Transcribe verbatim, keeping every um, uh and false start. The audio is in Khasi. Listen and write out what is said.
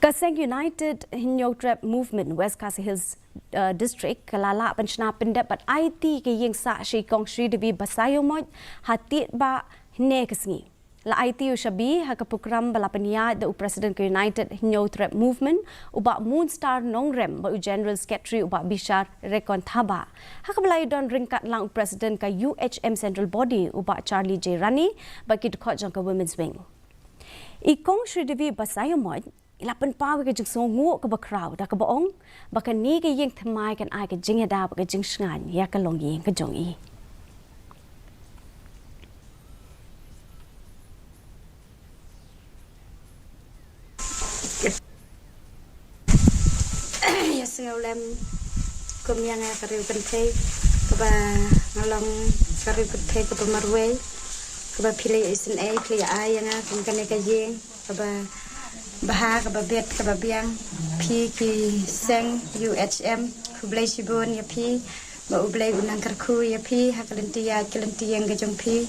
Ka seng United Hynñiewtrep Movement West Khasi Hills uh, District ka la lah ban shna pyndep bad aiti ka ïing sah sha i Kong Sridevi Basaiawmoit ha Tiatbah hynne ka sngi. La aiti u shabi ha ka prokram ba la pynïaid da u President ka United Hynñiewtrep Movement, u Bah Moonstar Nongrem, bad u General Secretary, u Bah Bishar Rekonthabah. Ha kaba la ïadon ryngkat lang u President ka U H M Central Body, u Bah Charlie J Rani, bad ki dkhot jong ka Women's Wing. I Kong Sridevi Basaiawmoit i la pynpaw ïa ka jingsngewnguh kaba khraw da kaba ong ba kane ka ïing thymmai kan ai ka jingïada bad ka jingshngaiñ ïa ka longïing ka jong i. Ïa sngewlem kum ïa nga ka riew kynthei kaba nga long ka riew kynthei kaba marwei, kaba phi la isynei, phi la ai ïa nga kum kane ka ïing kaba bha, kaba biang, kaba biang. Phi ki seng U H M, khublei shibun ïa phi. Ba U Blei un nang kyrkhu ïa phi ha ka lynti ïaid ka lynti ïeng ka jong phi.